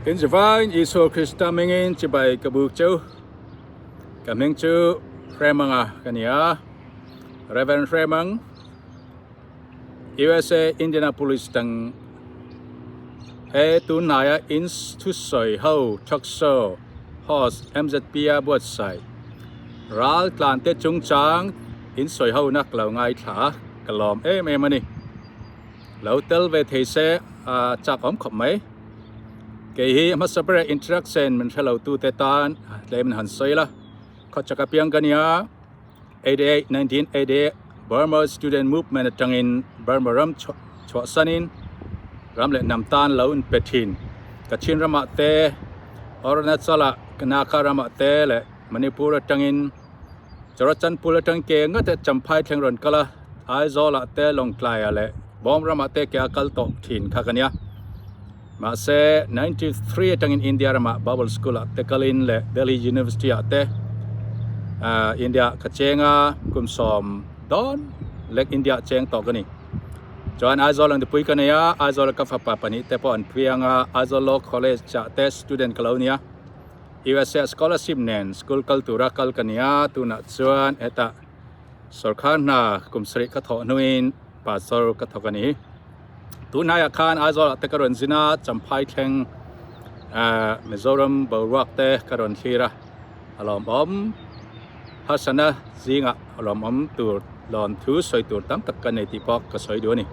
In Divine Isua Krista hmingin chibai ka buk cheu. Ka hming chu Hremanga ka ni a. Reverend Hremang, USA Indianapolis tang he tunhnaia in thusawi ho talk show host MZP a buatsaih ral tlante chungchang in sawi ho na ka lo ngaithla a, ka lawm em em a ni. Lo tel ve thei se a chak awm khawp mai. Kei hi hmasa ber introduction min hre lo tu te tan tlem in han sawi la. Khawchhak apiang ka nia 88 1988 Burma Student Movement atangin Burma ram chhuahsanin ram leh hnam tan lo in pe thin. Kachin ramah te Arunachal ah Naka ramah te leh Manipur atangin Churachandpur atang ke ngat a Champhai thleng rawn kal a, Aizawl ah te Lawngtlai ah leh Bawm ramah te ke a kal tawh thin kha ka nia. Mahse 93 atangin India ramah Bible School ah te kalin leh Delhi University ah te India ka cheng a, kum 10 dawn lek India ah cheng tawh ka ni. Chuan Aizawl ang nupui ka nei a, Aizawl a ka fapa pahnih te pawh an piang a, Aizawl Law College ah te student ka lo nia. USA scholarship nen school kal tura kal ka ni a, tunah chuan hetah sawrkhar hna kum sarih ka thawh hnuin pastor ka thawk a ni. Tunhnaiah khan Aizawlah te ka rawn zin a, Champhai thleng eh Mizoram boruak te ka rawn thlir a, a lawmawm harsatna zingah a lawmawm tur lawn thu sawi tur tam tak ka nei tih pawh ka sawi duh a ni.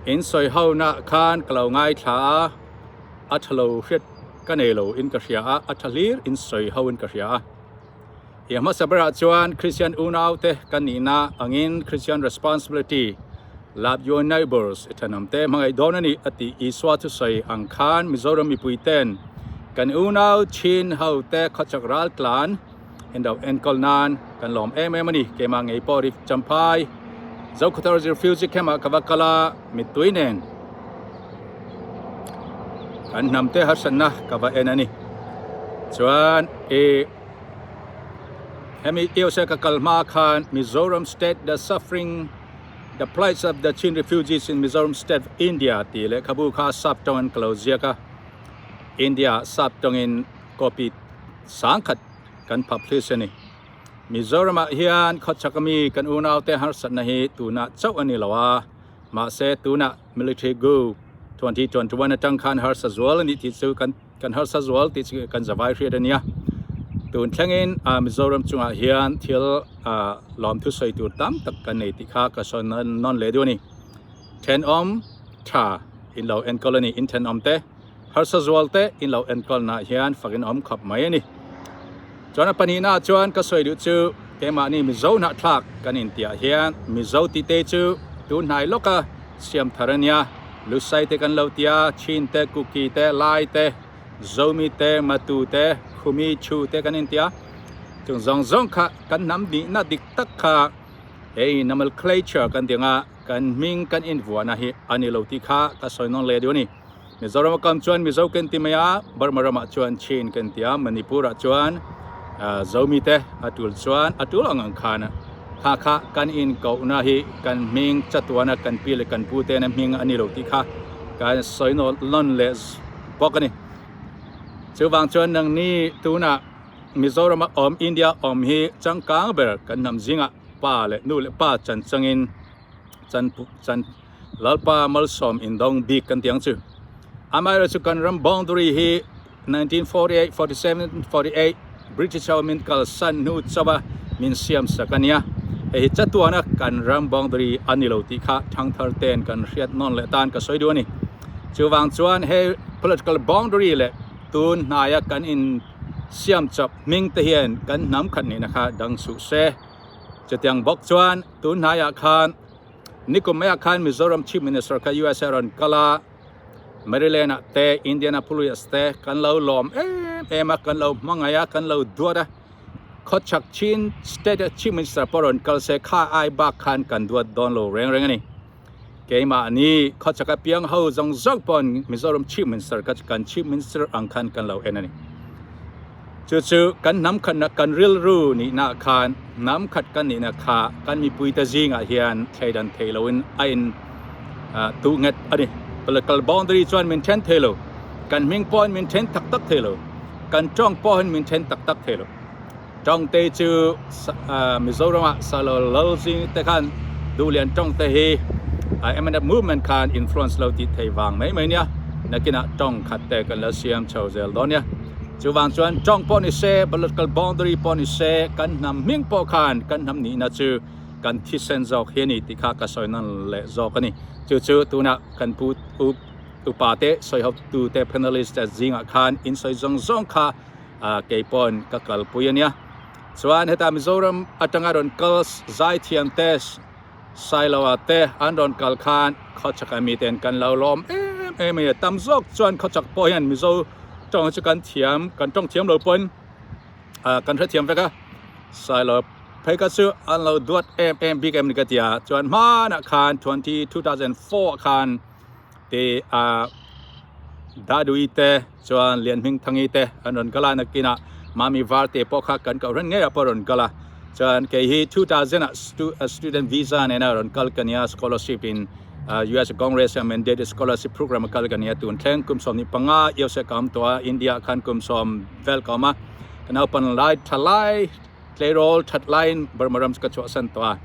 In sawi ho naah khan ka lo ngaithla a. A tha lo hriat ka nei lo in ka hria a, a tha hlir in sawi ho in ka hria a. I hmasa berah chuan Christian unau te kan nihna angin Christian responsibility, love your neighbours i thenawm te hmangaih dawn a ni a tih Isua thusawi ang khan Mizoram mipui ten kan unau chin ho te khawchak ral tlan in lo enkawl nan kan lawm em em a ni. Keimah ngei pawh ri Champhai Zokhawthar Refugee Camp ah ka va kal a, mittui nen kan hnam te harsatna ka va en a ni. Chuan i hemi USA ka kal hma khan Mizoram State the Suffering the Plights of the Chin Refugees in Mizoram State of India tih lehkhabu kha sap tawngin ka lo ziak a. India sap tawngin copy sangkhat kan publish a ni. Mizoram ah hian khawchhak ami kan unaute harsatna hi tunah chauh a ni lo a, mahse tunah military coup 2021 atang khan harsa zual a nih tih chu kan kan harsa zual tih chu kan zavai hriat a nia. Tun thlengin ah Mizoram chungah hian thil ah lawmthu sawi tur tam tak kan nei tih kha ka sawi nawn leh duh a ni. Thenawm tha in lo enkawl a ni, in thenawm te. Harsa zual te in lo enkawl nah hian fak in awm khawp mai a ni. Chuan a pahnihna ah chuan ka sawi duh chu keimahni Mizo hnahthlak kan intiah hian Mizo tih te chu tun hnai lawka siam thar a nia. Lusai te kan lo tia, Chin te, Kuki te, Lai te, Zomi te, Matu te, Khumi, Chhu te kan intia. Chung zawng zawng kha kan hnam nihna dik tak kha hei nomenclature kan ti anga kan hming kan invuahna hi a ni lo tih kha ka sawi nawn leh duh a ni. Mizoram a kam chuan Mizo kan ti mai a, Burma ramah chuan Chin kan ti a, Manipur ah chuan Zomi te a tul chuan a tul ang ang khan kha kha kan in kohna hi kan hming chatuana kan pi leh kan pu te na hming a ni lo tih kha kan sawi nawn leh bawk a ni. Chuvang chuan nangni tunah Mizoram a awm India awm hi changkang ber kan hnam zingah pa leh nu leh pa chan changin chan chan Lalpa malsawm indawng bik kan ti ang chu. Amaherawhchu kan ram boundary hi 1948, 47, 48 British ho min kalsan hnu chauha min siam sak a nia. Hei hi chatuana kan ram boundary a ni lo tih kha thangthar ten kan hriat nawn leh tan ka sawi duh a ni. Chuvang chuan he political boundary leh tun hnaia kan in siam chawp hming te hian kan hnam khat nihna kha dang suh se. Chutiang bawk chuan tun hnaiah khan Nikum maiah khan Mizoram Chief Minister kha USA rawn kal a, Maryland ah te, Indianapolis te kan lo lawm em em a, kan lo hmangaih a, kan lo duat a. Khawchhak Chin State a Chief Minister pawh rawn kal se kha ai bak khan kan duat dawn lo reng reng a ni. Keimahni khawchhak a piang ho zawng zawng pawn Mizoram Chief Minister kha kan Chief Minister ang khan kan lo en a ni. Chu chu kan hnam khatna kan rilru nihna khan hnam khat kan nihna kha kan mipuite zingah hian thleidan thei loin a in tuh nghet a ni. Political boundary chuan min then thei lo. Kan hming pawhin min then tak tak thei lo. Kan tawng pawhin min then tak tak thei lo. Tawng te chu Mizoram ah Salo Lal zing te khan Duhlian tawng te hi MNF movement khan influence lo tih thei vang mai mai nia. Nakinah tawng khat te kan lo siam chho zel dawn nia. Chuvang chuan tawng pawh ni se, political boundary pawh ni se, kan hnam hming pawh khan kan hnam nihna chu kan thisen zawk hi a ni tih kha ka sawi nawn leh zawk a ni. Chu chu tunah kan pu u upa te sawi ho tu te panelist te zingah khan in sawi zawng zawng kha kei pawn ka kalpui a nia. Chuan heta Mizoram atanga rawn kal zaithiam te Sailoa te an rawn kal khan khawchhak a miten kan lo lawm em em a ni. Tam zawk chuan khawchhak pawh hian Mizo tawng chu kan thiam kan tawng thiam lo pawhin kan hrethiam vek a. Sailoa phei kha chu an lo duat em em bik em ni ka ti a. Chuan hmanah khan 2004 khan te a Dadui te chuan Lianhmingthangi te an rawn kal a nakinah Mami Varte pawh kha kan kohhran ngeiah pawh a rawn kal a chuan kei hi 2000 ah student visa nena rawn kal ka nia scholarship in US Congress a mandated scholarship program a kal ka nia tun thleng kum 15 USA ka awm tawh a India khan kum 10 vel ka awm a ka naupan lai tha lai tleirawl that laiin Burma ram chu ka chhuahsan tawh a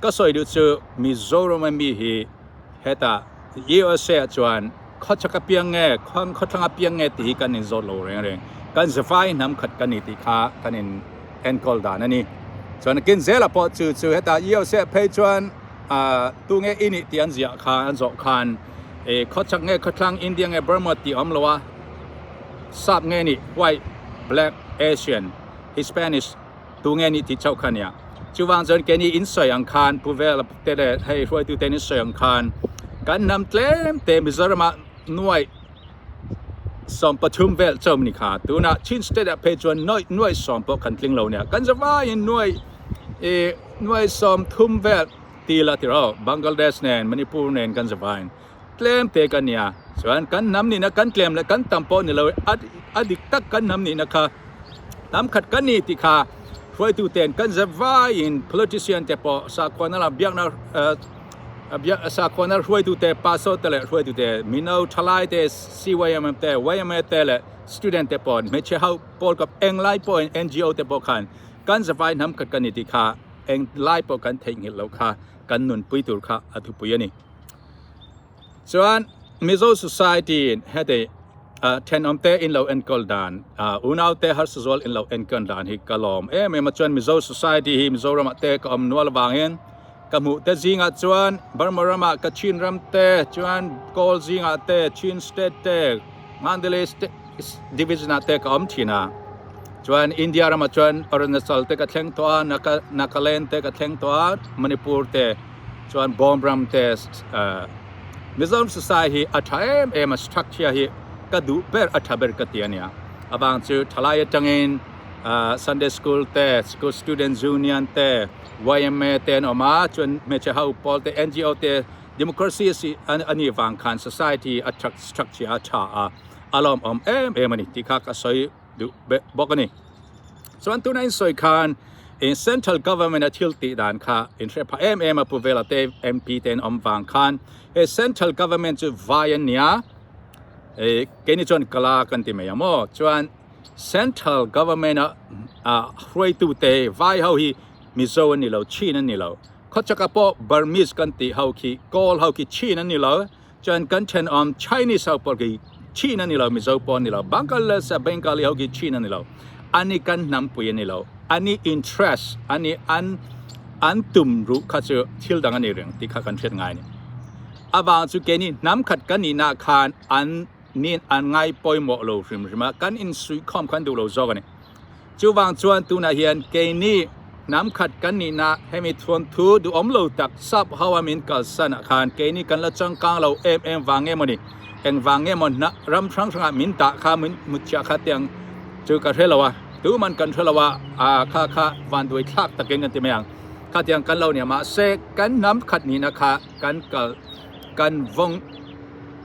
ka sawi duh chu Mizoram a mi hi Hetah USA ah chuan khawchhak a piang nge, khawthlang a piang nge tih hi kan inzawt lo reng reng. Kan zavai hnam khat kan ni tih kha kan in enkawl dan a ni. Chuan kin zelah pawh chu chu hetah USA phei chuan tu nge i nih tih an ziah khan an zawh khan khawchhak nge khawthlang India nge Burma tih a awm lo a, sap nge nih white, black, Asian, Hispanish, Tu nge nih tih chauh kha nia. Chuvang chuan keini in sawi ang khan Pu Vela te leh hei hruaitu te in sawi ang khan kan hnam tlem te Mizoram ah nuaih 13 vel chauh ni kha. Tunah Chin state ah phei chuan nuaih nuaih sawm pawh kan tling lo nia. Kan zavaiin nuaih ih nuaih 30 vel ti la tiraw Bangladesh nen Manipur nen kan zavaiin tlem te kan nia. Chuan kan hnam nihna kan tlem leh kan tam pawh ni lo a dik tak kan hnam nihna kha Hnam khat kan ni tih kha hruaitu ten kan zep vaiin politician te pawh sakhuana lam biakna sakhuana hruaitu te pastor te leh hruaitu te mino thalai te CYMM te YMA te leh student te pawh hmeichhe ho pawl kawp englai pawhin NGO te pawh khan kan zavai hnam khat kan ni tih kha englai pawh kan theihnghilh loh kha kan nunpui tur kha a thupui a ni. Chuan Mizo Society in heti thenawm te in lo enkawl dan, unau te harsa zual in lo enkawl dan hi ka lawm em em a. Chuan Mizo Society hi Mizoram ah te ka awm nual avangin ka hmuh te zingah chuan Burma ramah Kachin ram te, chuan Kawl zingah te, Chin State te, Mandalay State Division ah te ka awm thin a. Chuan India ramah chuan Arunachal te ka thleng tawh a, Nagaland te ka thleng tawh a, Manipur te. Chuan Bawm ram te Mizoram society hi a tha em em a structure hi ka duh ber a tha ber ka ti a nia. Avang chu thalai atangin Sunday school te school students union te YMA te an awm a chuan hmeichhe ho pawl te NGO te democracy a si a nih vang khan society a structure a tha a a lawmawm em em a ni tih kha ka sawi duh bawk a ni. Chuan tuna in sawi khan in central government a thil tih dan kha in hre phah em em a Pu Vela te MP te an awm vang khan he central government chu vai an nia e keini chuan kala kan ti mai ang maw chuan central government a a hruaitu te vai ho hi Mizo an ni lo Chin an ni lo khawchhaka pawh Burmese kan tih ho khi Kawl ho khi Chin an ni lo Chuan kan thenawm Chinese ho pawh khi Chin a ni lo, Mizo pawh a ni lo, Bangladesh a Bengali ho khi Chin a ni lo. Ani kan hnampui a ni lo. Ani interest, ani an an tum ruh kha chu thil dang a ni reng tih kha kan hriat ngai a ni. Avang chu keini hnam khat kan nihna khan an nin an ngai pawimawh lo hrim hrim a, kan insuihkhawm khan duh lo zawk a ni. Chuvang chuan tunah hian keini hnam khat kan nihna hemi thuamthu duhawm lo tak sap ho a min kalsan ah khan keini kan la changkang lo em em vang nge mawni engvang nge maw hna ram hrang hrangah min dah kha min mutchhiah kha tiang chu ka hre lo a tuman kan hre lo a ah kha kha vanduai thlak takin kan ti mai ang kha tiang kan lo nia mahse kan hnam khat nihna kha kan kal kan vawng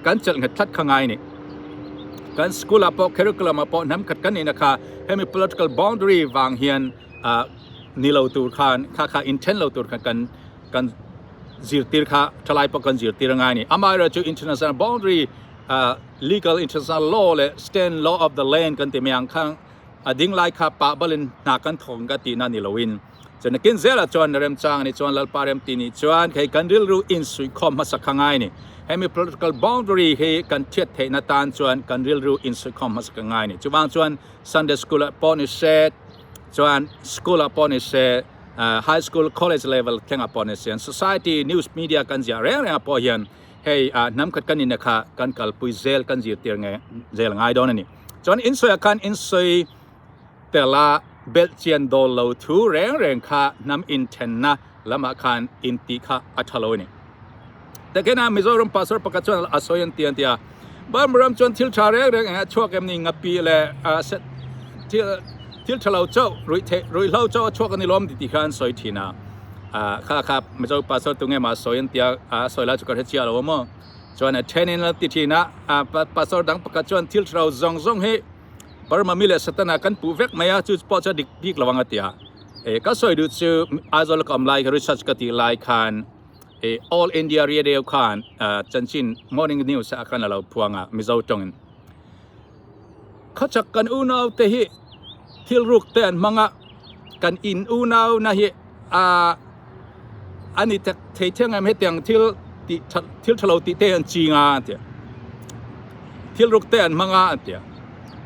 kan chelh nghet tlat kha ngai a ni. Kan school ah pawh curriculum ah pawh hnam khat kan nihna kha hemi political boundary vang hian ah ni lo tur khan kha kha inthen lo tur khan kan kan zirtir kha thalai pawh kan zirtir a ngai a ni. Amaherawhchu international boundary ah. legal international law leh stand law of the land kan ti mai ang kha a ding lai kha pah balin hna kan thawk ka tihna ni loin chuan nakin zelah chuan remchang ani chuan Lalpa rem ti nih chuan hei kan rilru insuihkhawm hmasa kha ngai ni. Hemi political boundary hi kan thiat theihna tan chuan kan rilru insuihkhawm hmasa kha ngai ni. Chuvang chuan Sunday school ah pawh ni se chuan school ah pawh ni se high school college level thlengah pawh ni se society news media kan ziah reng rengah pawh hian hei hnam khat kan inna kha kan kalpui zel kan zirtir nge zel ngai dawn a ni. Chuan insawiah khan insawi tela belh chian dawl lo thu reng reng kha hnam inthenna lamah khan intih kha a tha lo a ni. Takena Mizoram pastor pakhat chuan a sawi an ti an ti a, Burma ram chuan thil tha reng reng engah chhuak em ni ngapi leh thil thil tha lo chauh ruih theih ruihhlo chauh a chhuak a ni lawm ti tih kha an sawi thin a. Kha kha Mizo pastor tunge mah a sawi an ti a, a sawi lai chu ka hre chiah lo a maw. Chuan a then in a ti thin a, pastor dang pakhat chuan thil tha lo zawng zawng hi Burma mi leh Satana kan puh vek mai a, chu pawh chu a dik bik lo ang a ti a. E ka sawi duh chu Aizawl ka awm lai kha research ka tih lai khan e All India Radio khan chanchin morning news ah khan a lo phuang a Mizo tawngin. Khawchhak kan unau te hi thil ruk te an hmang a, kan in unau na hi a a ni thei thiang em hetiang thil tih that thil tha lo tih te an ching a an ti a, thil ruk te an hmang a an ti a,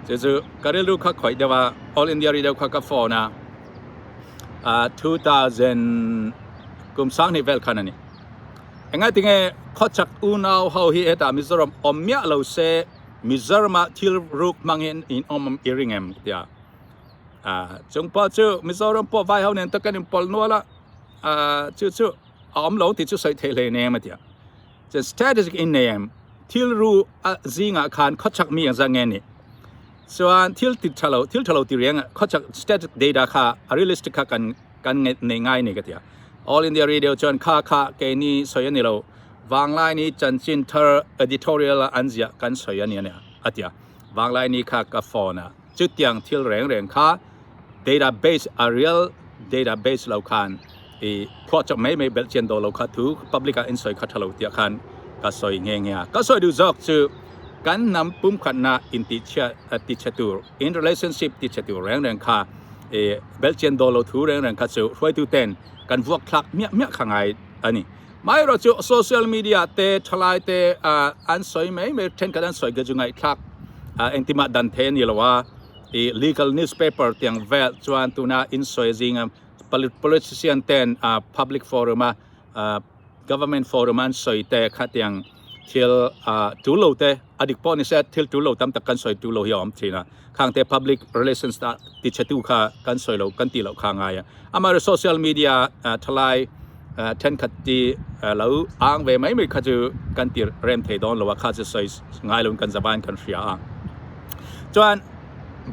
chu chu ka rilru kha khawih deuh a All India Radio kha ka phone a ah 2000 kum sanghnih vel khan a ni. Engah tinge khawchhak unau ho hi hetah Mizoram awm miah lo se Mizoram ah thil ruk hmangin in awm i ring em tia ah chung pawh chu Mizoram pawh vai ho nen te kan inpawlh nual a ah chu chu a awm lo tih chu sawi theih hlei nem a tia chuan statistic in nei em thil ru a zingah khan khawchhak mi ang zat nge ni chuan thil ti tha lo thil tha lo ti reng khawchhak statistic data kha a realistic kha kan kan nei ngai ni ka tia All India Radio chuan kha kha keini sawi a ni lo Vanglaini chanchin thar editorial a an ziah kan sawi a ni a ti a. Vanglaini kha ka phone a, chutiang thil reng reng kha database a real database lo khan i phuahchawp mai mai belh chian daw lo kha thu public ah in sawi kha tha lo tiah khan ka sawi nghe nghe a. Ka sawi duh zawk chu kan hnam pumkhatna intihchhiat tichhe tur in relationship tichhe tur reng reng kha i belh chian daw lo thu reng reng kha chu hruaitu ten kan vuak thlak hmiah hmiah kha ngai a ni. Amaherawh chu social media te thalai te an sawi mai mai thenkhat an sawi kha chu ngaihthlak engtimah dan thei a ni lo a, ih legal newspaper tiang vel chuan tuna insawi zinga politician ten public forum a government forum a an sawi te kha tiang thil tul lo te a dik pawh ni se thil tul lo tam tak kan sawi tul lo hi a awm thin a, khang te public relations ah tichhetu kha kan sawi lo kan tih loh kha a ngai a, amaherawhchu social media thalai thenkhat ti lo ang ve mai mai kha chu kan ti rem thei dawn lo a, kha chu sawi ngai lo in kan zavain kan hria a, chuan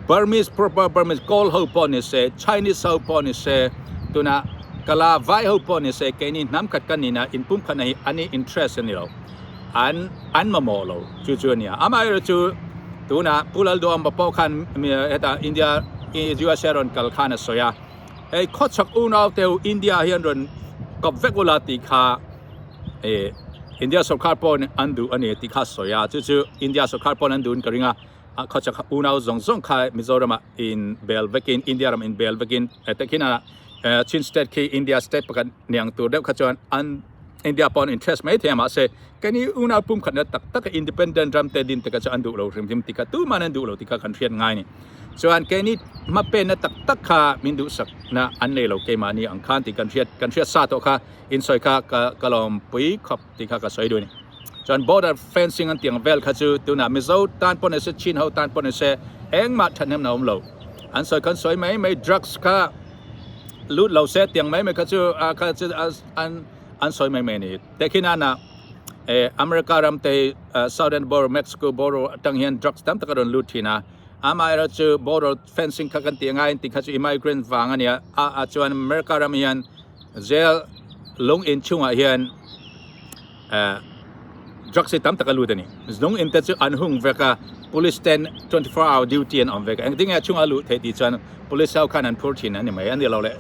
Burmese proper Burmese Kawl ho pawh ni se Chinese ho pawh ni se tuna Kala vai ho pawh ni se keini hnam khat kan nihna inpumkhatna hi an interest a ni lo. an an mamawh lo chu chu a nia. Amaherawhchu tunah Pu Lalduhawma pawh khan hetah India USA rawn kal khan a sawi a, hei khawchhak unau te u India hian rawn kawp vek ula tih kha eh India sorkar pawhin an duh a ni tih kha a sawi a, chu chu India sorkar pawhin an duhin ka ring a, khawchhak unau zawng zawng kha Mizoramah inbel vekin India ram inbel vekin hetiang hian Chin state khi India state pakhat niang tur deuh kha chuan an India pawh an interest mai thei a mahse keini unau pumkhatna tak tak a independent ram te din te kha chu an duh lo hrim hrim tikha tuman an duh lo tikha kan hriat ngai a ni. Chuan keini hmapenna tak tak kha min duhsakna an nei lo keimahni ang khan tih kan hriat kan hriat sa tawh kha insawi kha ka ka lawmpui khawp tih kha ka sawi duh a ni. Chuan border fencing an tiang vel kha chu tunah Mizo tan pawh ni se Chin ho tan pawh ni se engmah thahnemna a awm lo. An sawi khan sawi mai mai drugs kha lut lo se tiang mai mai kha chu a kha chu an an sawi mai mai a ni. Tehkhin nana eh America ram te hi Southern border Mexico border atang hian drugs tam tak a rawn lut thin a, amaherawhchu border fencing kha kan tih angai an tih kha chu immigrant vang a nia a a chuan America ram hian jail lung in chhungah hian eh drugs hi tam tak a lut a ni. Lung in te chu an hung vek a, police ten 24 hour duty an awm vek a, engtin nge a chhungah a luh theih tih chuan police ho khan an phur thin a ni mai a ni lo le.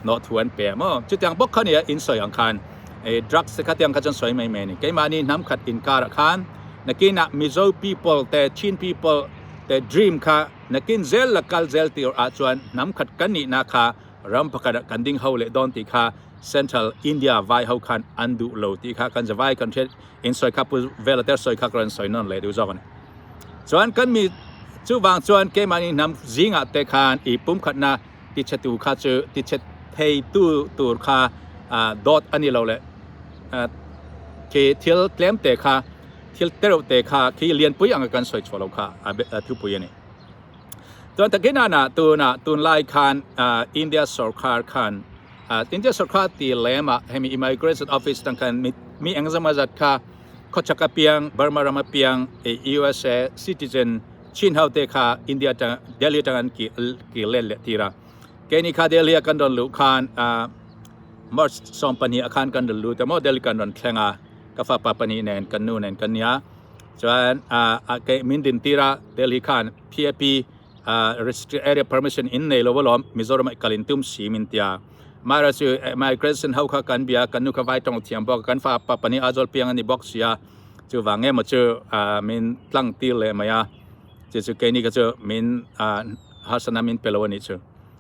Nawh thu an pe maw? Chutiang bawk kha nia in sawi ang khan eh drugs te kha tiang kha chuan sawi mai mai a ni. Keimahni hnam khat inkarah khan Nakinah Mizo people te Chin people te dream kha nakin zel la kal zel tir ah chuan hnam khat kan nihna kha ram pakhat ah kan ding ho leh dawn tih kha Central India vai ho khan an duh lo tih kha kan zavai kan hriat in sawi kha Pu Vela te sawi kha ka rawn sawi nawn leh duh zawk a ni. Chuan kan mi chuvang chuan keimahni hnam zingah te khan i pumkhatna tichhetu kha chu tichhe theitu tur kha dawt a ni lo leh khi thil tlem te kha thil tereuh te kha khi lianpui anga kan sawi chhuah lo kha a thupui a ni. Chuan takin ana tuna tunlai khan India sorkar khan India sorkar ti lema hemi immigration office tang khan mi engzama zat kha khawchhak apiang Burma ram apiang USA citizen Chin ho te kha India tang Delhi tang an ki ki let leh tir a. Keini kha Delhi a kan rawn luh khan March 12 a khan kan rawn lut a maw Delhi kan rawn thleng a ka fapa pahnih nen kan nu nen kan nia chuan kei min din tir a Delhi khan PAP restricted area permission in nei lo alawm Mizoram ah kal in tum si min tia Mara chu migration ho kha kan bia kan nu kha vai tawng thiam bawk kan fapa pahnih Aizawl piang a ni bawk sia chuvang nge maw chu min tlang tir leh mai a chu chu keini kha chu min harsatna min pe lo a nih chu.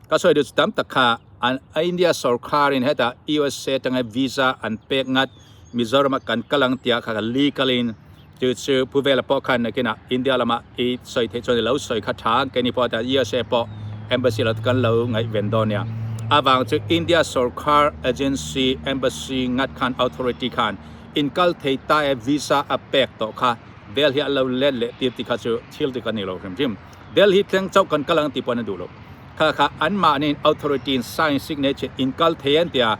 Ka sawi duh chu tam tak kha an India sorkarin hetah USA atanga visa an pek ngat Mizoram ah kan kal ang tia kha legal in chu chu Pu Vela pawh khan nakinah India lamah i sawi theih chuan i lo sawi kha tha ang keini pawh hetah USA pawh embassy lo kan lo ngaihven dawn nia. Avang chu India sorkar agency embassy ngat khan authority khan in kal thei ta e visa a pek tawh kha Delhi a lo let leh tir tih kha chu thil dik a ni lo hrim hrim. Delhi thleng chauh kan kal ang tih pawh an duh lo. Kha kha anmahniin authority in sign signature in kal thei an ti a,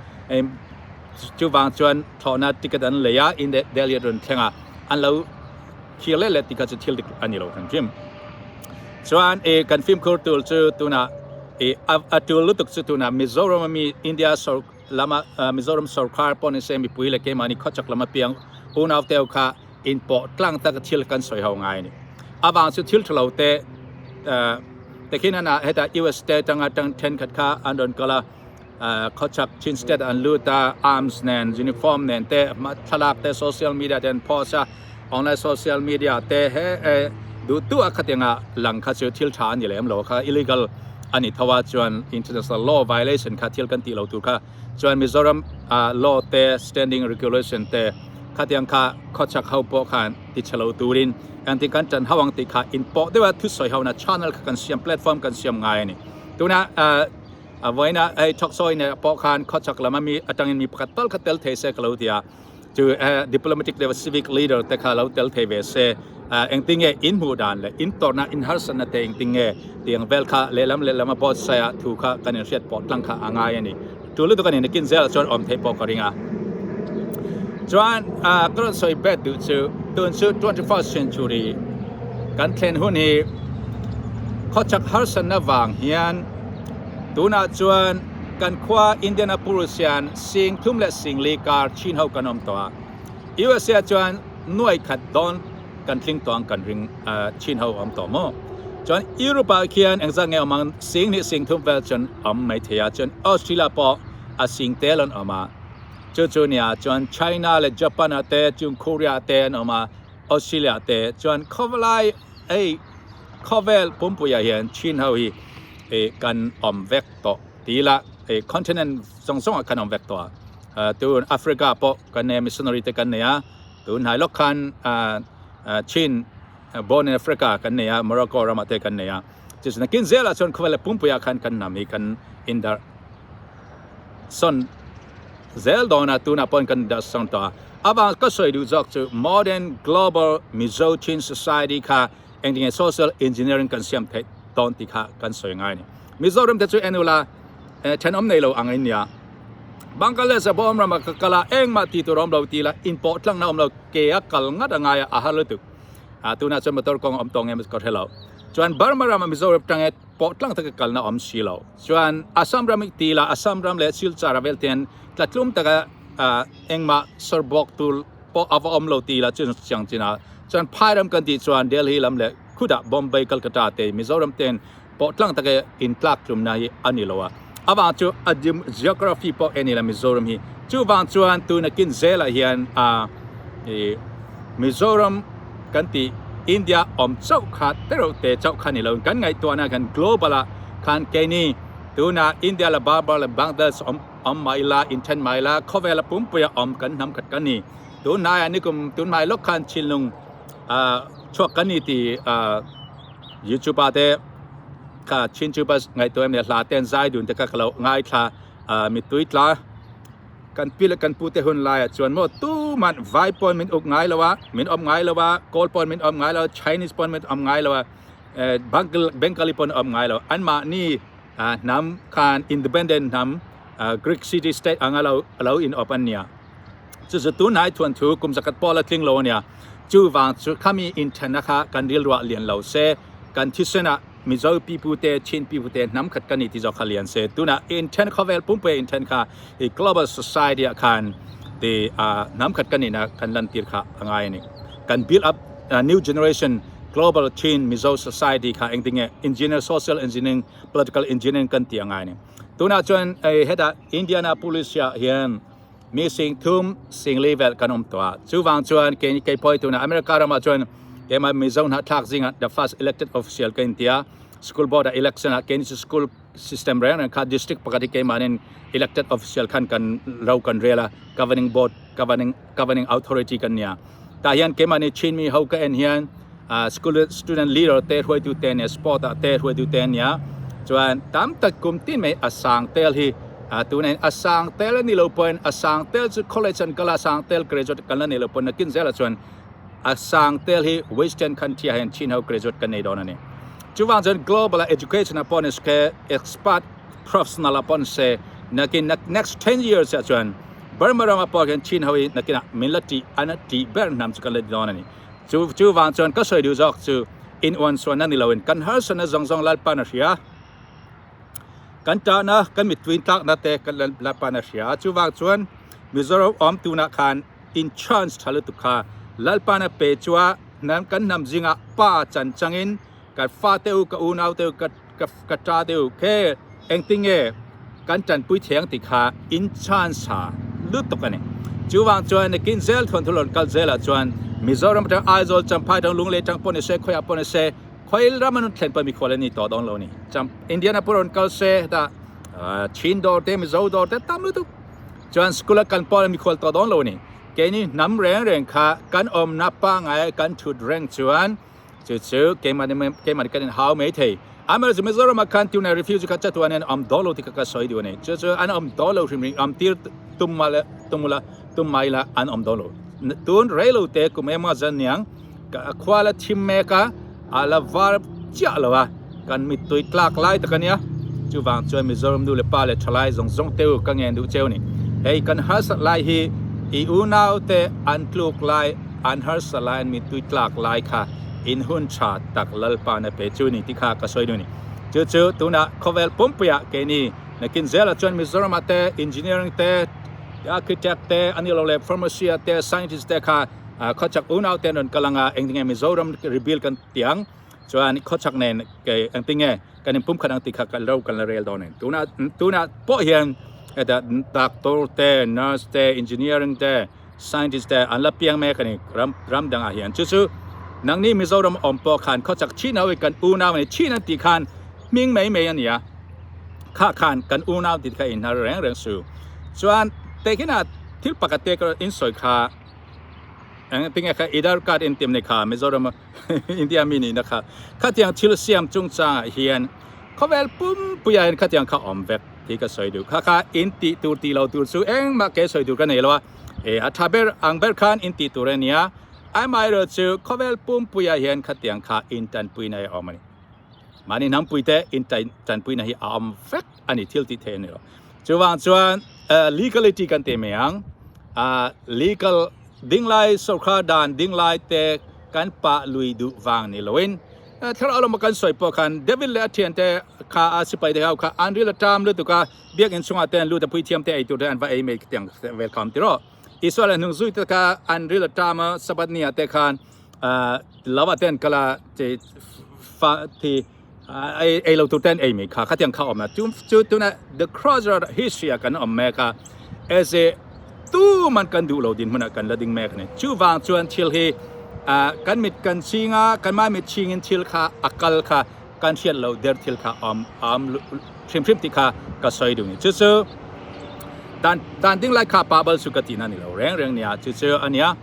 chuvang chuan thlawhna ticket an lei a, in Delhi a rawn thleng a, an lo thlir leh leh tih kha chu thil dik a ni lo hrim hrim. Chuan i kan fimkhur tur chu tunah i a tul lutuk chu tunah Mizoram ami India sawr lama Mizoram sorkar pawh nise mipui leh keimahni khawchak lam apiang unau teu kha inpawh tlang taka thil kan sawi ho ngai a ni. Avang chu thil tha lo te te khin ana heta US state anga tang thenkhat kha an rawn kal a, khawchhak Chin state an lut a, arms nen uniform nen te thlalak te social media te an post a, online social media te he duh duh a khatianga lang kha chu thil tha a ni lem lo kha illegal a ni tho a, chuan international law violation kha thil kan tih lo tur kha chuan Mizoram law te standing regulation te Khatiang kha khawchhak ho pawh khan ti chhe lo turin engtin kan ṭan ho ang tih kha inpawh deuha thusawi hona channel kha kan siam, platform kan siam ngai a ni. Tuna vawiina hei thawksawi nen pawh khan khawchhak lam ami atangin mi pakhat tal kha tel thei se ka lo ti a, chu diplomatic level civic leader te kha lo tel thei ve se, engtin nge in hmuh dan leh in tawrhna in harsatna te engtin nge tiang vel kha lehlam lehlam a both side ah thu kha kan inhriat pawh tlang kha a ngai a ni. Tul lutuk a ni nakin zelah chuan awm theih pawh ka ring a. Chuan ka rawn sawi bet duh chu tun chu 21st century kan thlen hun hi khawchhak harsatna vang hian tunah chuan kan khua Indianapolis hian sing thum leh sing li kar chin ho kan awm tawh a. USA chuan nuai khat dawn kan tling tawh ang kan ring chin ho awm tawh maw? Chuan Europe ah khian engzat nge awm ang sing hnih sing thum vel chuan awm mai thei a chuan Australia pawh a sing tel an awm a chu chu nia chuan China leh Japan ah te chung Korea ah te an awm a Australia ah te chuan khawlai hei khawvel pumpui ah hian chin ho hi kan awm vek tawh ti ila continent zawng zawng ah kan awm vek tawh a tun Africa pawh kan nei a missionary te kan nei a tun hnai lawk khan Chin Born in Africa kan nei a Morocco ramah te kan nei a chu chu nakin zelah chuan khawvel leh pumpuiah khan kan hnam hi kan indarh sawn zel dawn a tunah pawhin kan indarh sawn tawh a avang ka sawi duh zawk chu modern global Mizo Chin society kha engtinge social engineering kan siam theih dawn tih kha kan sawi ngai a ni Mizoram te chu en ula thenawm nei lo ang in nia Bangladesh a bawm ramah ka kal a engmah tih tur a awm lo tih lah inpawh tlangna a awm lo ke a kal ngat a ngai a a har lutuk a tunah chuan motor kawng a awm tawh nge ka hre lo chuan Burma rama Mizoram tange pawh tlang taka kalna a awm si lo chuan Assam ram tih lah Assam ram leh Silchar a vel te hian tlatlum taka engmah sawr bawk tur pawh a va awm lo tih lah chu chiang chin a chuan phai ram kan tih chuan Delhi lam leh khutah Bombay Calcutta te Mizoram ten pawh tlang taka intlak tlumna hi a ni lo a avang chu a geography pawh en ila Mizoram hi chuvang chuan tuna kin zelah hian a Mizoram. kan tih India awm chauh kha tereuh te chauh kha ni lo kan ngaihtuahna khan global ah khan keini tuna India leh Burma leh Bangladesh awm awm mah ila inthen mah ila khawvela pumpuia awm kan hnam khat kan ni. Tunhnaiah nikum tunhmai lawk khan Chinlung ah chhuak kan ni tih ah YouTube ah te kha Chin Tubers ngaihtuah em leh hla te an zai dun te kha ka lo ngaithla ah mittui tla Kan pi leh kan pute hun laiah chuan maw tuman vai pawn min uk ngai lo a, min awm ngai lo a, Kawl pawn min awm ngai lo a, Chinese pawn min awm ngai lo a, Bengali pawn awm ngai lo. Anmahni hnam khan independent hnam Greek city state anga lo lo in awp an nia. Chu chu tunhnai thuanthu kum zakhat pawh la tling lo a nia. Chuvang chu khami inthenna kha kan rilruah lian lo se, kan thisenah Mizo pipute, Chin pipute hnam khat ka ni ti zawk kha lian se. Tunah inthen khawvel pumpuia inthen kha i global society ah khan ti hnam khat ka nihna kan lantir kha a ngai a ni. Kan build up new generation global Chin Mizo society kha engtinge engineer, social engineering, political engineering kan ti a ngai a ni. Tunah chuan hetah Indiana police ah hian Mi sing thum sing li vel kan awm tawh a, chuvang chuan kei kei pawh hi tunah America ramah chuan keimah Mizo hnahthlak zingah the first elected official ka inti a, school board ah election ah keini chu school system reng reng kha district pakhat hi keimahnin elected official khan kan ro kan rel a, governing board governing governing authority kan nia. Tah hian keimahni Chin mi ho ka en hian ah school student leader te hruaitu te nia sport ah te hruaitu te ania chuan tam tak kum tin mai a sang tel hi ah tunah hian a sang tel a ni lo pawhin a sang tel chu college an kal a sang tel graduate kan la nei lo pawhin nakin zelah chuan a sang tel hi western country ah hian chin ho graduate kan nei dawn a ni chuvang chuan global ah education ah pawh ni se expert professional ah pawh ni se nakin next 10 years ah chuan Burma ramah pawh hian chin ho hi nakinah min la tih an tih ber hnam chu kan la ti dawn a ni. Chu chuvang chuan ka sawi duh zawk chu in uan suanna ni loin kan harsatna zawng zawng Lalpa'n a hria. Kan tahna, kan mittui tlakna te kan Lalpa'n a hria. Chuvang chuan Mizoram awm tunah khan in chance tha lutuk kha Lalpa'n a pe chua hnam kan hnam zingah pa chan changin ka fate u, ka unaute u, ka ka ka ta te u khe engtinge kan tanpui thiang tih kha in chance ha lutuk a ni. Chuvang chuan nakin zel thuan thulawn kal zelah chuan Mizoram atang Aizawl Champhai atang Lunglei atang pawh ni se khawiah pawh ni se khawi ram an thlen pawh mikhual an ni tawh dawn lo a ni. Cham Indiana pawh rawn kal se hetah Chin dawr te Mizo dawr te tam lutuk chuan school a kan pawh mikhual tawh dawn lo a ni. Keini hnam reng reng kha kan awmna pangngai kan thut reng chuan Chu chu keimahni keimahni kan inhau mai thei. Amaherawhchu Mizoramah khan tuna refugee kha chatuan an awm dawn lo tih kha ka sawi duh a ni. Chu chu an awm dawn lo hrim hrim awm tir tum mah le tum ula tum mah ila an awm dawn lo. Tun rei lo te kum emaw zan niang ka khua la thim mek a, a la var chiah lo a, kan mittui tlak lai tak a nia. Chuvang chuan Mizoram nu leh pa leh thalai zawng zawng te u ka ngen duh cheu a ni. Hei kan harsat lai hi i unau te an tluk lai An harsa lai an mittui tlak lai kha in hun tha tak Lalpa na pe chu ni tih kha ka sawi duh a ni. Chu chu tunah khawvel pumpuiah keini nakin zelah chuan Mizoramah te engineering te, architect te, a ni lo leh pharmacy ah te, scientist te kha khawchhak unau te an rawn kal anga engtinge Mizoram rebuild kan ti ang chuan khawchhak nen kei engtinge kan inpumkhat ang tih kha kan ro kan la rel dawn a ni. Tunah tunah pawh hian heta doctor te, nurse te, engineering te, Scientist te an la piang mek a ni ram ram dangah hian. Chu chu nangni Mizoram awm pawh khan khawchak chin ho hi kan unau a ni. Chin an tih khan hming mai mai a ni a, kha khan kan unau tih kha inhnar reng reng su. Chuan tehkhinah thil pakhat te ka insawi kha eng tinge kha Aadhaar card in tim ni kha Mizoram India mi nihna kha khatiang thil siam chungchangah hian khawvel pumpuiah hian khatiang kha awm vek tih ka sawi duh. Kha kha in tih tur tih lo tur chu engmah ke sawi tur ka nei lo a, e a tha ber ang ber khan in tih tur a nia, amaherawh chu khawvel pumpuiah hian khatiang kha in tanpuina hi a awm a ni. Mahni hnampui te in tanpuina hi a awm vek a ni, thil tih theih a ni lo. Chuvang chuan legality kan ti mai ang, legal dinglai sorkar dan dinglai te kan pah lui duh vang ni loin thlarau lama kan sawi pawh khan David leh a thiante kha a sipai te ho kha an ril a ṭam lutuk a, biakinn chungah te an lut a, puithiam te ei tur te an va ei mai tiang vel kha a awm ti rawh. Isua leh hnung zui te kha an ril a ṭam a, Sabbath ni ah te khan lo ah te an kal a, fa thi ei lo tur te an ei mai kha, khatiang kha a awm a. Chu chu tuna the crossroad history ah kan awm mek a, as a tuman kan duh lo dinhmunah kan la ding mek a ni. Chuvang chuan thil hi. Kan mit kan ching a, kanmah mit ching in thil kha a kal kha kan hriat lo der thil kha a um hrimhrim ti kha ka sawi duh ni. Cucu dan dan ding lai kha pa bal su ka ti na ni lo reng reng nia. Cucu ania.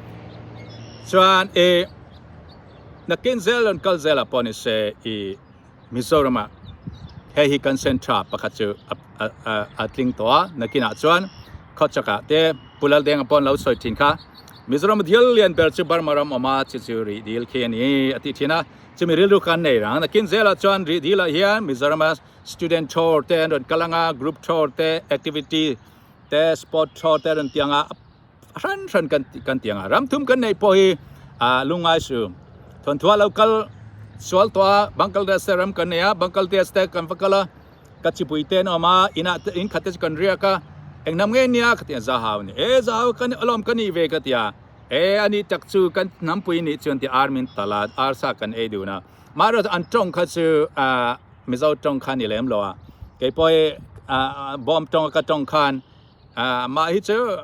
Chuan e nakin zel on kal zel ah pawh ni se i Mizoram ah hei hi kan centre pakhat chu a tling tawh a, nakinah chuan khawchak ah te Pu Laldenga pawh an lo sawi thin kha. Mizoram a dil lian ber chu Burma ram awm a, chu chu rih dil khi a ni a tih thin a, chumi rilru kha an nei rang. Nakin zelah chuan rih dil ah hian Mizoram a student tour te an rawn kal ang a, group tour te, activity te, sport tour te an rawn ti ang a, a hran hran kan kan ti ang a ram thum kan neih pawh hi ah lungngai su thawnthu ah lo kal sual tawh a Bangladesh te ram kan nei a Bangladesh te kan va kal a ka chipui te an awm a inah te in khat te chu kan riak a eng hnam nge nia ka ti a zahau a ni e zahau ka alawm ka nih ve ka ti a e a ni tak chu kan hnampui nih chuan ti ar min tal a arsa kan ei dun a mahrawh chu an tawng kha chu ah Mizo tawng kha a ni lem lo a keipawh hi ah bawm tawng a ka tawng khan Mah hi cu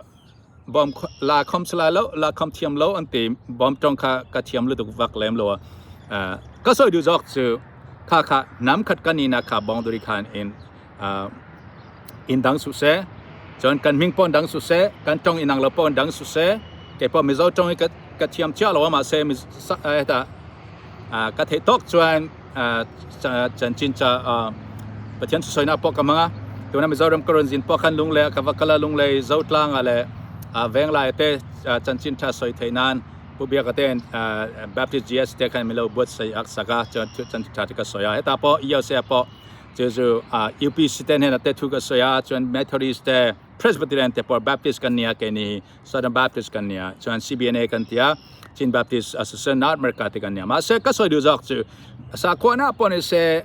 bawm la khom si lai lo, la khom thiam lo an ti. Bawm tong kha ka thiam lutuk vak lem lo. Ka sawi duh zawk cu kha kha nam khat kan ina kha boundary khan in in dang su se. Cun kan hming pon dang su se, kan tong inang lo pon dang su se. Kei pawh Mizo tong hi ka thiam chiah lo ma se ta ka theih tawk chuan chanchin cha Pathian thusawinak pawh ka hmang a tuna Mizoram ka rawn zin pawh khan Lunglei ah ka va kal a Lunglei Zotlang ah leh Venglai te chanchin tha sawi theih nan Pu Biaka ten Baptist GS te khan min lo buatsaih ak sak a chuan chanchin tha te ka sawi a hetah pawh EOC ah pawh chu chu UPC te hnenah te thu ka sawi a chuan Methodist te Presbyterian te pawh Baptist kan nia keini hi Southern Baptist kan nia chuan CBNA kan tia Chin Baptist Association North America te kan nia mahse ka sawi duh zawk chu sakhuana pawh ni se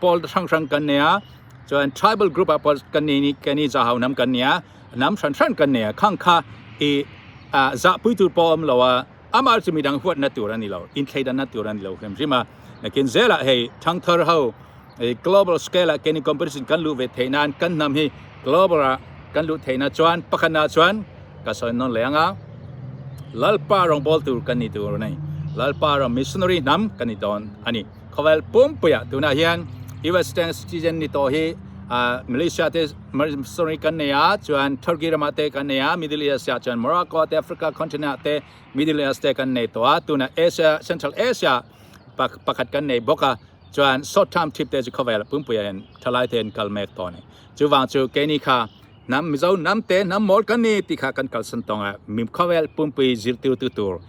pawl hrang hrang kan nia chuan tribal group ah pawh kan ni ni keni zahau hnam kan nia hnam hran hran kan nia khang kha i zahpui tur pawh awm lo a amah chu midang huatna tur ani lo inthleidanna tur ani lo hrim hrim a nakin zelah hei thangthar ho global scale ah keni competition kan luh ve theih nan kan hnam hi global ah kan luh theih na chuan pakhatna chuan ka sawi nawn leh anga Lalpa rawngbâwl tur kan ni tur a ni Lalpa ram missionary hnam kan ni dawn a ni khawvel pumpuiah tunah hian US te citizen ni tawh hi Malaysia te missionary kan nei a chuan Turkey ramah te kan nei a Middle East ah chuan Morocco te Africa continent ah te Middle East te kan nei tawh a tunah Asia Central Asia pakhat kan nei bawk a. Chuan short term trip te chu khawvel pumpui ah hian thalai te an kal mek tawh a ni. Chuvang chu keini kha hnam Mizo hnam te hnam mawl kan ni tih kha kan kalsan tawng a, mi khawvel pumpui zirtirtu tur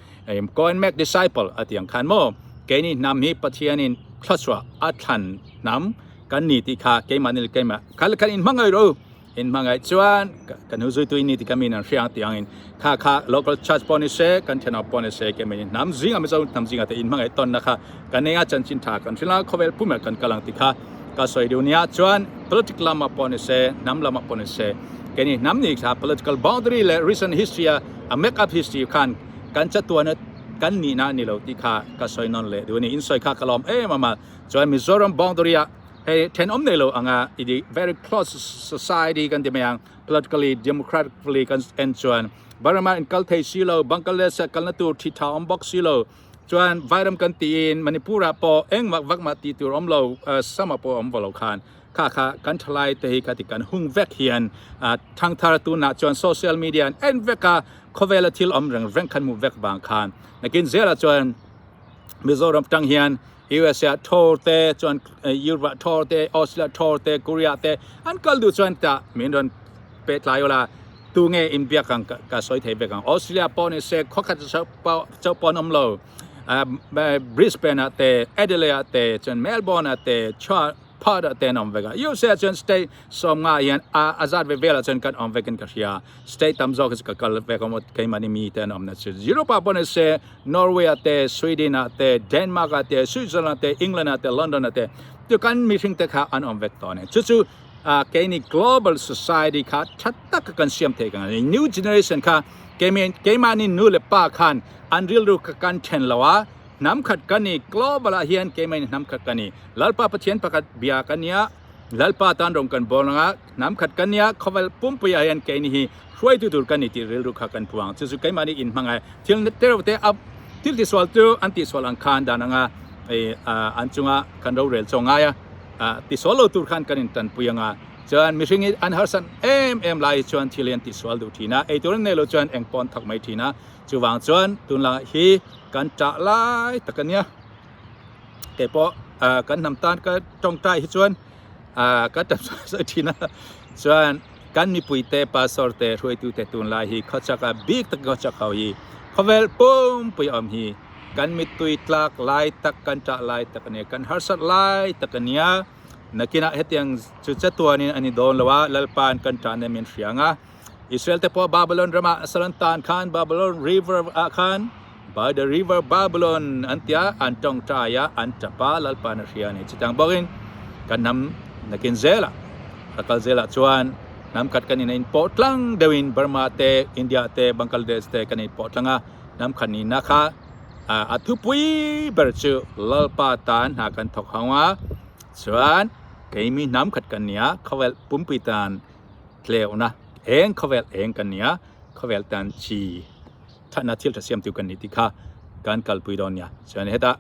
go and make disciple a ti ang khan maw keini hnam hi Pathianin thluachuah a thlan hnam kan ni tih kha keimahni leh keimah kha khan inhmangaih rawh u. In hmangaih chuan kan hu zuitu in ni tih ka min an hria ang tih angin kha kha local church pawh ni se kan thenawm pawh ni se keimah in hnam zinga Mizo hnam zinga te in hmangaih tawnna kha kan nei a chanchin tha kan hrilh a khawvel pumah kan kal ang tih kha ka sawi deuh nia chuan politic lamah pawh ni se hnam lamah pawh ni se keini hnam ni kha political boundary leh recent history a a make up history khan kan chatuana kan nihna a ni lo tih kha ka sawi nawn leh duh a ni in sawi kha ka lawm em em a chuan Mizoram boundary ah Hei thenawm nei lo anga i di very close society kan ti mai ang politically democratically kan en chuan Burma in kal thei si lo Bangladesh ah kalna tur thi tha awm bawk si lo chuan Vairam kan tiin Manipur ah pawh engmah vakmah tih tur awm lo sama pawh awm valo khan kha kha kan thalai te hi kha ti kan hung vek hian thangthar tunah chuan social media an en vek a khawvela thil awm reng reng khan hmuh vek vang khan nakin zelah chuan Mizoram tang hian USA thawr te chuan Europe thawr te Australia thawr te Korea te an kal duh chuan tah min rawn pe tlai ula tu nge in biak ang ka sawi thei vek ang Australia pawh ni se khaw khat chauh pawh an awm lo Brisbane ah te Adelaide ah te chuan Melbourne ah te Perth ah te an awm vek a USA chuan state sawmnga hian a zat ve velah chuan kan awm vekin ka hria state tam zawk hi chu ka kal vek a keimahni mi te an awmna chu Europe ah pawh ni se Norway ah te Sweden ah te Denmark ah te Switzerland ah te England ah te London ah te chu kan mihring te kha an awm vek tawh a ni chu chu keini global society kha tha taka kan siam thei ka ni new generation kha keimahni nu leh pa khan an rilru kha kan then lo a Hnam khat ka ni, global ah hian keimah in hnam khat ka ni. Lalpa Pathian pakhat bia ka nia, Lalpa tan rawng kan bawl anga, hnam khat ka nia, khawvel pumpui ah hian keini hi hruaitu tur ka ni tih rilru kha kan puang. Chu chu keimah nih in hmangai thil tereuh te a Thil tisual chu an tihsual ang khan dan anga an chunga kan rorel chaw ngai a, tisual lo tur khan kan intanpui anga chuan mihring hi an harsat em em lai hi chuan thil hi an tisual duh thin a, eitur an nei lo chuan eng pawh an thak mai thin a, chuvang chuan tunlai hi kan tah lai tak a nia. Keipawh kan hnam tan ka tawngtai hi chuan ka tap sawi thin a, chuan kan mipui te pastor te hruaitu te tunlai hi khawchak a bik tak khawchak ho hi khawvel pumpui awm hi kan mittui tlak lai tak kan tah lai tak a nia kan harsat lai tak a nia nakinah hetiang chu chatuanin a ni dawn lo a Lalpa'n kan tahna min hria ang a. Israel te pawh Babylon ramah sal an tan khan Babylon river ah khan by the river Babylon an tia an tawngtai a an tap a Lalpa'n a hria a ni. Chutiang bawkin kan hnam nakin zelah a kal zelah chuan hnam khat kan in a inpawh tlang deuhin Burma te India te Bangladesh te kan inpawh tlang a hnam khat nihna kha a thupui ber chu Lalpa tan hna kan thawk hang a chuan keimi hnam khat kan nia khawvel pumpui tan tleuhna eng khawvel eng kan ni a, khawvel tan chi thatna thil tha siamtu kan ni tih kha kan kalpui dawn nia. Chuan hetah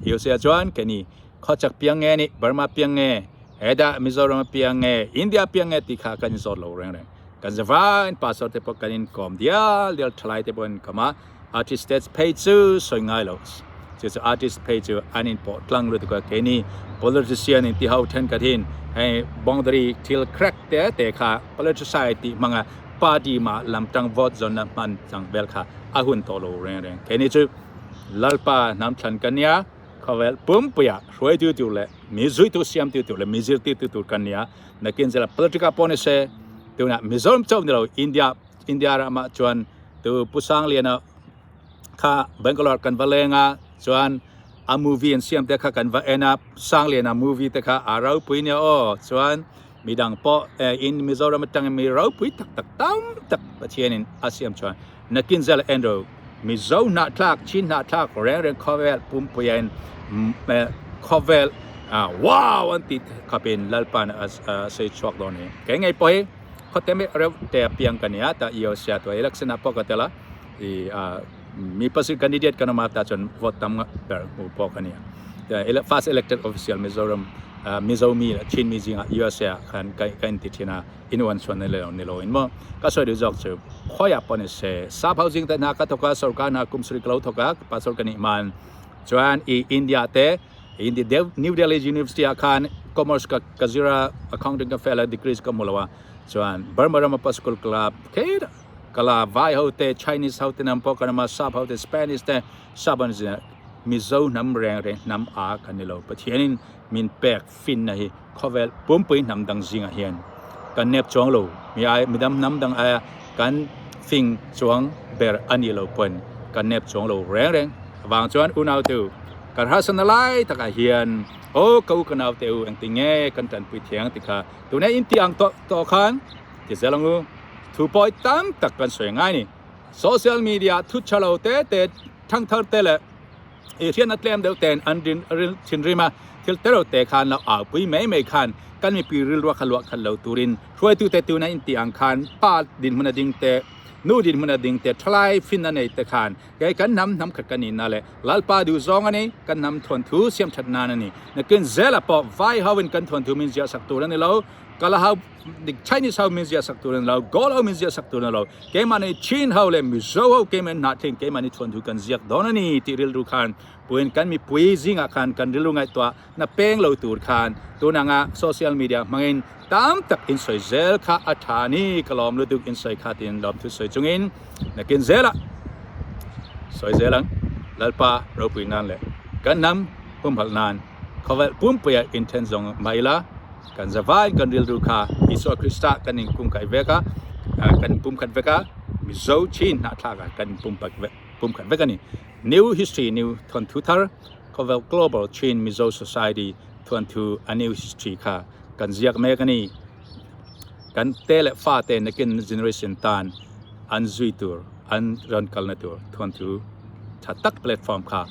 USA chuan keini khawchak piang nge ni, Burma piang nge, hetah Mizoram piang nge, India piang nge tih kha kan inzawt lo reng reng. Kan zavain pastor te pawh kan inkawm dial dial thalai te pawh an inkawm a, artist te phei chu sawi ngai lo. Chu chu artist phei chu an inpawh tlang lutuk a, keini politician in ti ho thenkhat hin hei boundary thil crack te te kha politicise tih hmanga party mah lam tang vote zawnna hman chang vel kha a hun tawh lo reng reng. Keini chu Lalpa hnam thlan kan nia, khawvel pumpuia hruaitu tur leh mi zuitu siamtu tur leh mi zirtirtu tur kan nia. Nakin zela politica pawh ni se tunah Mizoram chauh ni lo India India ramah chuan tu Pu Sangliana kha Bangalore kan va leng a chuan a movie an siam te kha kan va en a Sangliana movie te kha a ropui nia aw chuan midang pawh in Mizoram atangin mi ropui tak tak tam tak Pathianin a siam chuan nakin zel Andrew Mizo hnahthlak Chin hnahthlak reng reng khawvel pumpuiin khawvel wow an tih khapin Lalpan a sawi chhuak dawn a ni. Kei ngei pawh hi khawte mai reuh te a piang ka ni a ta Iosia tua election ah pawh ka tel a i mi pasarih candidate kan awm a tah chuan vote tam ber hmu pawh ka ni a first elected official Mizoram Mizo mi leh Chin mi zingah USA ah khan ka inti thin a in uan chuan ni lo ni lo in maw ka sawi duh zawk chu khawiah pawh ni se sap ho zing te hna ka thawk a sorkar hna kum sarih ka lo thawk a pastor ka nih hman chuan i India te in the New Delhi University ah khan commerce ka ka zir a accounting ka fail a degrees ka hmu lo a chuan Burma rama pa school club kher kala vai ho te Chinese ho te nam pawh kan awm a sap ho te Spanish te sap an zin a Mizo hnam reng reng hnam a kan ni lo Pathianin min pek finna hi khawvel pumpui hnam dang zingah hian kan nep chuang lo mi ai midang hnam dang aia kan fing chuang ber a nih loh pawn kan nep chuang lo reng reng avang chuan unau tu kan harsatna lai takah hian aw ka u ka nau te u engtin nge kan tanpui thiang ti kha tuna in tih ang tawh tawh khan ti zel ang u thu pawi tam tak kan sawi ngai ni social media thu tha lo te te thangthar te leh I hriatna tlem deuh ten an rin ril thinrim a, thil te reuh te khan lo au pui mai mai khan kan mipui rilruah kha luah khat lo turin hruaitute tuna intih ang khan pa dinhmun a ding te, nu dinhmun a ding te, thalai finna nei te khan kei kan hnam hnam khat ka nihna leh Lalpa duh zawng a ni, kan hnam thawnthu siam that nan a ni. Nakin zela pawh vai ho in kan thawnthu min ziah sak tur a ni lo, Kala ho Chinese ho min ziah sak tur a ni lo, Gold ho min ziah sak tur a ni lo, keimahni Chin ho leh Mizo ho keimah in hnah thleng keimahni thuanthu kan ziak dawn a ni tih rilru khan puiin kan mipui zingah khan kan rilru ngaihtuah na peng lo tur khan tun anga social media hmangin tam tak in sawi zel kha a tha a ni ka lawm lutuk in sawi kha tiin lawmthu sawi chungin nakin zelah sawi zel ang Lalpa ropui nan leh kan hnam humhalh nan khawvel pumpuia inthen zawng mah ila. Kan zavain kan rilru kha Isua Krista kan inkungkaih vek a, kan inpumkhat vek a, Mizo Chin hnahthlak ah kan inpumkhat vek a ni. New History New Thawnthu Thar, Khawvel Global Chin Mizo Society Thawnthu a New History kha kan ziak mek a ni. Kan te leh fa te nakin generation tan an zui tur, an rawn kalna tur thawnthu tha tak platform kha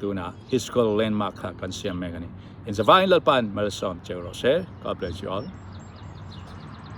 tunah historical landmark kha kan siam mek a ni. In zavain Lalpa'n malsawm cheu rawh se. God bless you all.